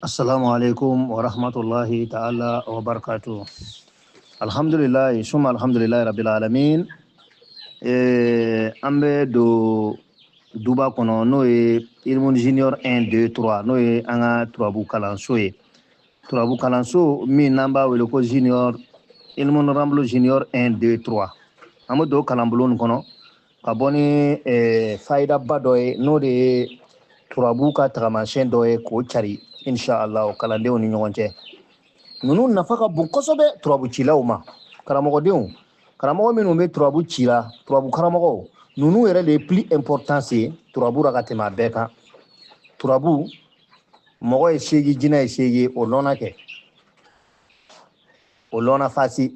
Assalamu alaikum wa rahmatullahi ta'ala wa barakatuh. Alhamdulillah, summa alhamdulillah rabbil alamin. An bɛ don duba kɔnɔ, n'o ye Ilmuni Junior 1 2 3, n'o ye an ka turabu kalanso ye. Turabu kalanso min n'an b'a wele ko Junior Ilmuni Ramlo Junior 1 2 3. An bɛ don kalanbulon nin kɔnɔ ka bɔ ni fayidaba dɔ ye, n'o de ye turabu ka tagamasiyɛn dɔ ye, k'o cari inshallah kalandenw ni ɲɔgɔn cɛ. Ninnu nafa ka bon kosɛbɛ turabu cilaw ma. Karamɔgɔdenw, karamɔgɔ minnu bɛ turabu ci la, turabu karamɔgɔw, ninnu yɛrɛ de ye plus importance ye turabu la ka tɛmɛ a bɛɛ kan. Turabu mɔgɔ ye 8, jinɛ ye 8, o lɔnna kɛ, o lɔnna fasi.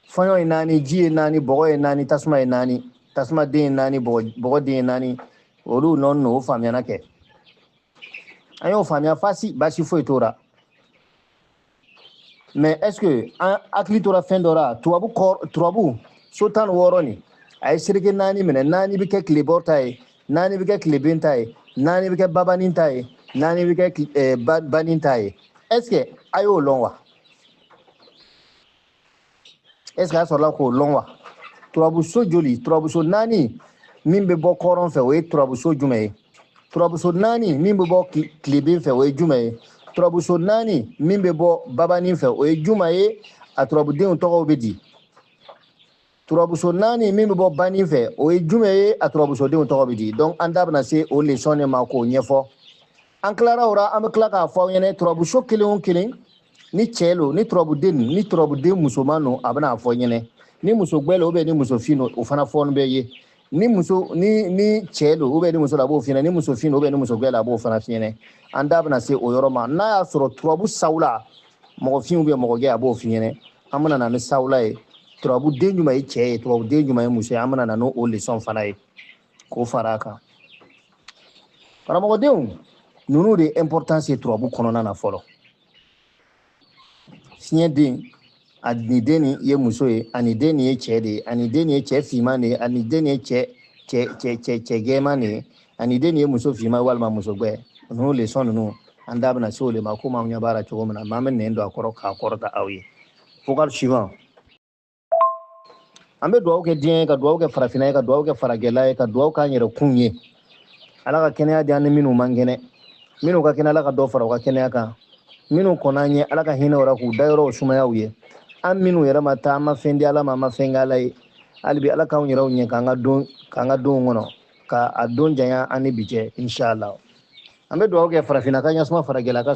Fɔɲɔ ye 4, ji ye 4, bɔgɔ ye 4, tasuma ye 4, tasuma den ye 4, bɔgɔ den ye 4, olu nɔ n'o faamuyana kɛ. An y'o faamuya fasi, baasi foyi t'o la. Mais est ce que an hakili tora fɛn dɔ la? Tubabu kɔ, turabu so 16 nin, a ye sereke 4 minɛ. 4 bɛ kɛ tilebɔ ta ye, 4 bɛ kɛ tileben ta ye, 4 bɛ kɛ babanin ta ye, 4 bɛ kɛ banin ta ye. Est ce que a y'o lɔn wa? Est ce que a sɔrɔla k'o lɔn wa? Turabuso joli? Turabuso 4 min bɛ bɔ kɔrɔn fɛ, o ye turabuso jumɛn ye? Turabuso 4 min bɛ bɔ tileben fɛ, o ye jumɛn ye? Turabuso 4 min bɛ bɔ babanin fɛ, o ye jumɛn ye? A turabudenw tɔgɔw bɛ di. Turabuso 4 min bɛ bɔ banin fɛ, o ye jumɛn ye? A turabusodenw tɔgɔ bɛ di. Donc an da bɛna se o leçon de ma k'o ɲɛfɔ. An tilara o la, an bɛ tila k'a fɔ aw ɲɛna turabuso kelen o kelen, ni cɛ lo, ni turabuden, ni turabuden musoman lo, a bɛna fɔ ɲɛnɛ. Ni muso gbɛ lo, ou bien ni muso fin lo, o fana fɔni bɛ ye. Ni muso ni cɛ lo, ou bien ni muso la, a b'o f'i ɲɛna. Ni muso fin lo, ou bien ni muso gbɛ la, a b'o fana f'i ɲɛna. An da bɛna se o yɔrɔ ma. N'a y'a sɔrɔ turabu sawula, mɔgɔ fin ou bien mɔgɔ gɛ, a b'o f'i ɲɛna. An bɛna na ni sawula ye, turabu den jumɛn ye cɛ ye, turabu den jumɛn ye muso ye, an bɛna na n'o leçon fana ye k'o fara a kan. Karamɔgɔdenw, ninnu de ye importance ye turabu kɔnɔna na fɔlɔ. Fiɲɛ den, a ni den nin ye muso ye, ani den nin ye cɛ de ye, ani den nin ye cɛ finman de ye, ani den nin ye cɛ cɛ cɛ cɛ cɛ gɛman de ye, ani den nin ye muso finman walima muso gbɛ. Ninnu leçon ninnu, an da bɛna se o de ma, komi anw ɲɛ b'a la cogo min na, mais an bɛ nɛn don a kɔrɔ k'a kɔrɔta aw ye. Vocal suivant. An bɛ dugawu kɛ diɲɛ ye, ka dugawu kɛ farafinna ye, ka dugawu kɛ faragɛla ye, ka dugawu k'an yɛrɛ kun ye. Ala ka kɛnɛya di an ni minnu man kɛnɛ, minnu ka kɛnɛ, Ala ka dɔ fara u ka kɛnɛya kan, minnu kɔnna an ɲɛ, Ala ka hinɛ u la k'u dayɔrɔw sumaya u ye. An minnu yɛrɛ ma taa, an ma fɛn di Ala ma, an ma fɛn kɛ Ala ye, hali bi Ala k'anw yɛrɛw ɲɛ k'an ka don, k'an ka donw kɔnɔ, ka a don janya an ni bi cɛ, inshallah. An bɛ dugawu kɛ farafinna ka ɲɛsuma, faragɛla ka